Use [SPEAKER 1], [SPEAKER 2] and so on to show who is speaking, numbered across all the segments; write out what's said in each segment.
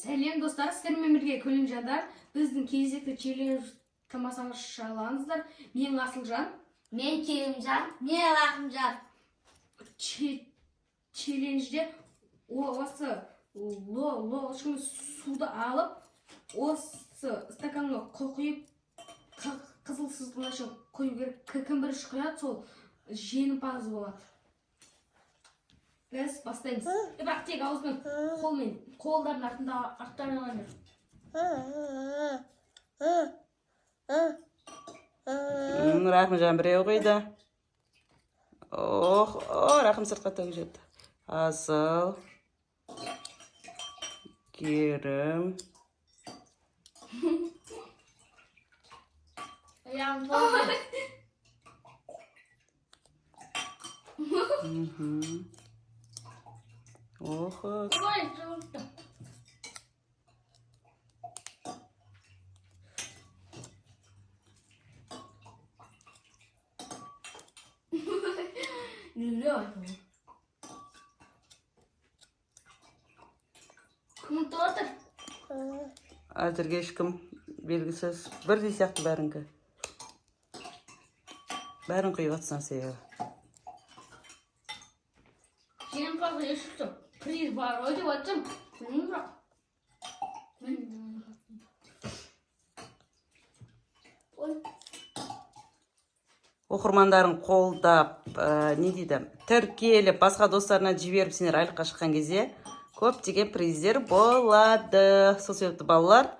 [SPEAKER 1] Сәлем, достар! Сіздермен бірге Көлімжандар. Біздің кезекті челлендж тамашалаңыздар. Мен Асылжан.
[SPEAKER 2] Мен Керімжан, мен Рахымжан.
[SPEAKER 1] Челленджде осы ложкамен суды алып, осы стаканға құйып, қызыл сызығына шейін құю керек. Кім бірінші құяды, сол жеңімпаз болады. Біз бастаймыз. Бірақ тек ауызбен, қолмен, қолдардың артында, арттарына алыңдар.
[SPEAKER 3] Рахымжан біреу құйды. Ох, о, Рахым сыртқа төгіп жіберді. Асыл. Керім.
[SPEAKER 2] Аяғым толды.
[SPEAKER 3] Ох,
[SPEAKER 2] Ой, толды. Кім ұтып отыр?
[SPEAKER 3] Әзірге ешкім белгісіз. Бірдей сияқты бәрінікі. Бәрін құйып жатсаң себебі.
[SPEAKER 2] Жеңімпаз ешкім. Приз бар ғой деп отырмын. Білмеймін бірақ. Ой.
[SPEAKER 3] Оқырмандарын қолдап, не дейді, тіркеліп, басқа достарына жіберіп, сендер айлыққа шыққан кезде көптеген приздер болады. Сол себепті, балалар,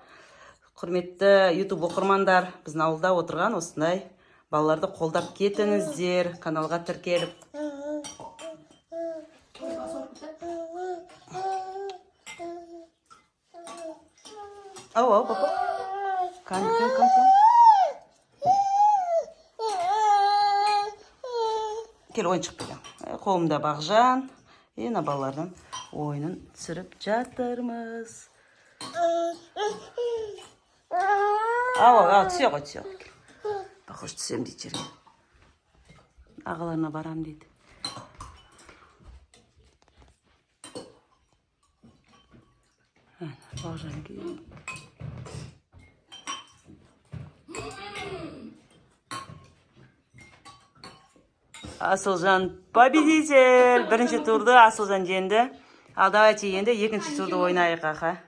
[SPEAKER 3] құрметті YouTube оқырмандар, біздің ауылда отырған осындай балаларды қолдап кетіңіздер, каналға тіркеліп. Ау, ау, папа. Кән, кән, кән, кән. Кел, ойыншық беремін. Қолымда Бағжан. И мына балалардың ойынын түсіріп жатырмыз. Ау, ау, түсе ғой, түсе ғой. Кел. Похож, түсемін дейді жерге. Ағаларына барам дейді. Әне, Бағжан келді. Асылжан победитель. Бірінші турды Асылжан жеңді. Ал давайте енді екінші турды ойнайық, аха.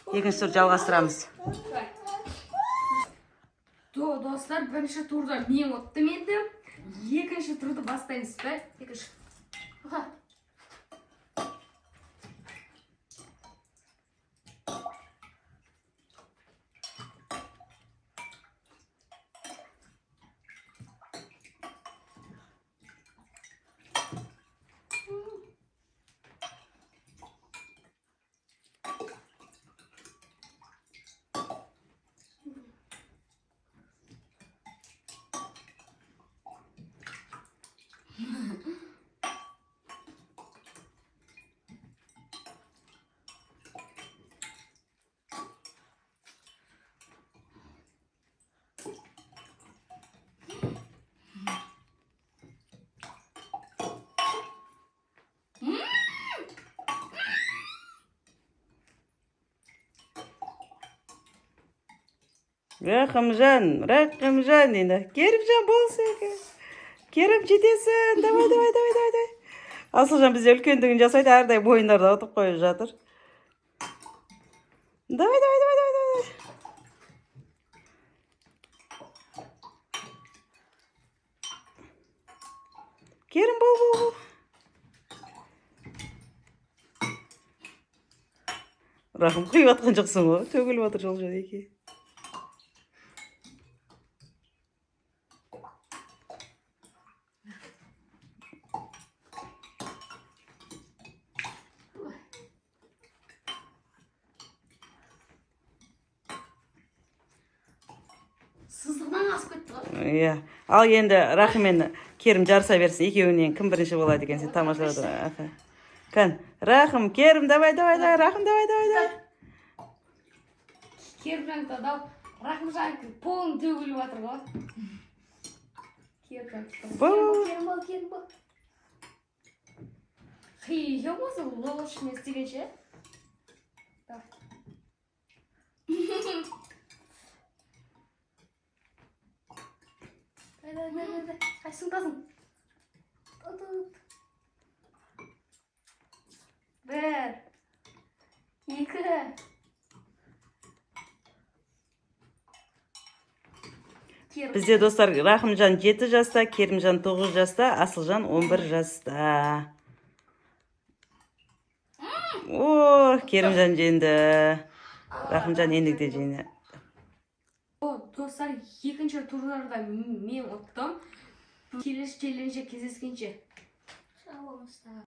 [SPEAKER 3] Екінші тур жалғастырамыз.
[SPEAKER 1] Достар, бірінші турда мен ұттым енді. Екінші турды бастаймыз ба? Екінші.
[SPEAKER 2] Аха.
[SPEAKER 3] Рахымжан, Рахымжан енді. Керімжан болса екен. Керім, жетесің. Давай, давай, давай, давай, давай. Асылжан бізде үлкендігін жасайды, әрдайым ойындарда ұтып қойып жатыр. Давай, давай, давай, давай, давай. Керім, бол, бол, бол. Рахым, құйып жатқан жоқсың ғой. Төгіліп жатыр жол жөнекей.
[SPEAKER 2] Сызығынан асып кетті ғой.
[SPEAKER 3] Иә. Ал енді Рахым мен Керім жарыса берсін. Екеуінен кім бірінші болады екен, сен тамашалап отыр. Аха. Кән, Рахым, Керім, давай, давай, давай, Рахым, давай, давай, давай.
[SPEAKER 1] Керімжан тадау. Рахымжан полын төгіліп жатыр ғой. Керімжан.
[SPEAKER 3] Бол.
[SPEAKER 2] Керім бол, Керім бол.
[SPEAKER 1] Қиын осы ложкамен істегенше. Давай.
[SPEAKER 2] Сынтасың. 1, 2. Керім.
[SPEAKER 3] Бізде, достар, Рахымжан 7 жаста, Керімжан 9 жаста, Асылжан 11 жаста. О, Керімжан жеңді. Рахымжан ендігіде жеңді.
[SPEAKER 1] О, достар, екінші турларда мен ұттым. Келесі челленджде кездескенше.
[SPEAKER 2] Сау болыңыздар.